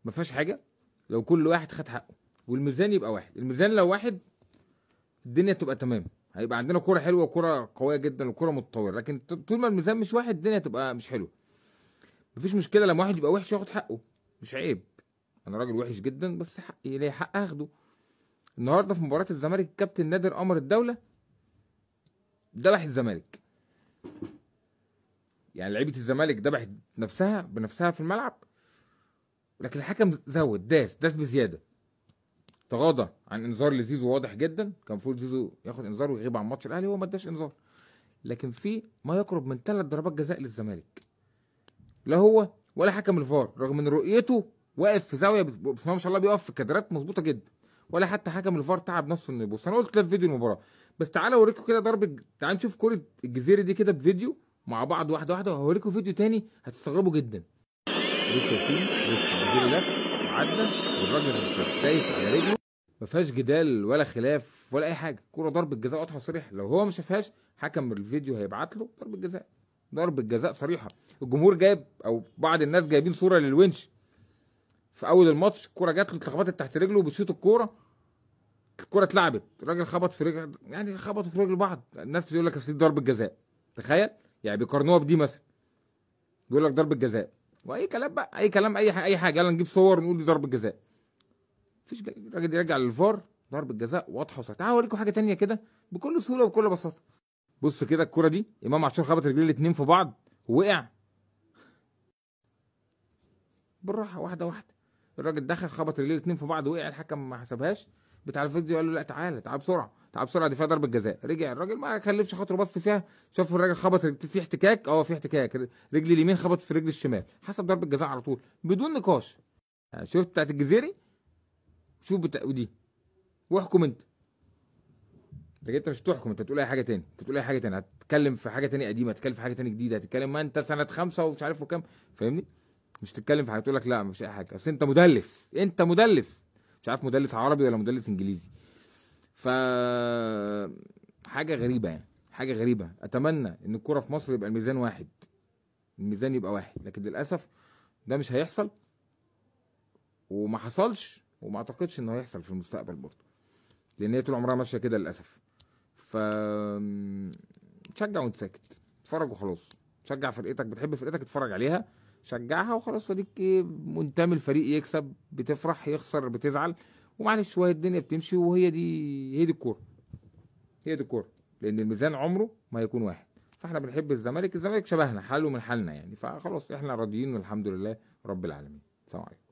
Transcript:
ما فيهاش حاجة لو كل واحد خد حقه، والميزان يبقى واحد. الميزان لو واحد الدنيا تبقى تمام، هيبقى عندنا كورة حلوة وكوره قوية جدا وكوره متطورة. لكن طول ما الميزان مش واحد الدنيا تبقى مش حلوة. مفيش مشكلة لما واحد يبقى وحش ياخد حقه، مش عيب. انا راجل وحش جدا بس حقي ليا حق اخده. النهارده في مباراة الزمالك الكابتن نادر قمر الدولة ذبح الزمالك. يعني لعيبة الزمالك ذبحت نفسها بنفسها في الملعب، لكن الحكم زود، داس بزيادة، تغاضى عن انذار لزيزو واضح جدا. كان المفروض زيزو ياخد انذار ويغيب عن ماتش الاهلي، هو ما اداش انذار. لكن في ما يقرب من 3 ضربات جزاء للزمالك، لا هو ولا حكم الفار، رغم ان رؤيته واقف في زاوية بس ما شاء الله بيقف في كادرات مظبوطة جدا، ولا حتى حكم الفار تعب نفسه انه يبص. انا قلت ده في فيديو المباراة، بس تعالى اوريكم كده ضربه، تعالى نشوف كره الجزيري دي كده بفيديو مع بعض واحدة واحدة، وهوريكم فيديو تاني هتستغربوا جدا. بص يا سيدي، بص الجزيري لف وعدى والراجل دايس على رجله، ما فيهاش جدال ولا خلاف ولا اي حاجة، كره ضربه جزاء واضحة وصريحة. لو هو ما شافهاش حكم الفيديو هيبعت له ضربه جزاء، ضربه جزاء صريحه. الجمهور جايب او بعض الناس جايبين صوره للونش في اول الماتش، الكورة جات له اتلخبطت تحت رجله وبيشوط الكورة، الكورة اتلعبت، الراجل خبط في رجل، يعني خبطوا في رجل بعض. الناس تقول لك اصل دي ضربه جزاء، تخيل يعني بيقارنوها بدي مثلا، بيقول لك ضربه جزاء واي كلام بقى، اي كلام، اي حاجة، يلا نجيب صور ونقول دي ضربه جزاء. مفيش، الراجل يرجع للفار، ضربه جزاء واضحة وصريحة. تعالوا اوريكم حاجة ثانية كده بكل سهولة وبكل بساطة. بص كده الكورة دي، امام عاشور خبط رجلين الاثنين في بعض ووقع بالراحة واحدة واحدة. الراجل دخل خبط رجلين الاثنين في بعض وقع، الحكم ما حسبهاش. بتاع الفيديو قال له لا تعالى تعالى بسرعة، تعالى بسرعة، دي فيها ضربه جزاء. رجع الراجل ما كلفش خاطره، بص فيها، شاف الراجل خبط في احتكاك، في احتكاك، رجل اليمين خبط في رجل الشمال، حسب ضربه جزاء على طول بدون نقاش. يعني شفت بتاعت الجزيري، شوف بتاع ودي واحكم انت. انت مش تحكم، انت تقول اي حاجة تاني، انت تقول اي حاجة تاني، هتتكلم في حاجة تاني قديمة، هتتكلم في حاجة تاني جديدة، هتتكلم ما انت سنة 5 ومش عارف وكام، فاهمني؟ مش تتكلم في حاجة تقول لك لا مفيش اي حاجة، اصل انت مدلس، انت مدلس، مش عارف مدلس عربي ولا مدلس انجليزي. ف حاجة غريبة يعني، حاجة غريبة. اتمنى ان الكورة في مصر يبقى الميزان واحد، الميزان يبقى واحد، لكن للاسف ده مش هيحصل وما حصلش، وما اعتقدش انه هيحصل في المستقبل برضه، لان هي طول عمرها ماشية كده للاسف. ف شجع وانت ساكت، اتفرج وخلاص، شجع فرقتك، بتحب فرقتك اتفرج عليها، شجعها وخلاص، وديك ايه، منتمي الفريق يكسب بتفرح، يخسر بتزعل، ومعلش وهي الدنيا بتمشي، وهي دي هي دي الكورة، هي دي الكورة، لان الميزان عمره ما هيكون واحد. فاحنا بنحب الزمالك، الزمالك شبهنا، حاله من حالنا يعني، فخلاص احنا راضيين والحمد لله رب العالمين. السلام عليكم.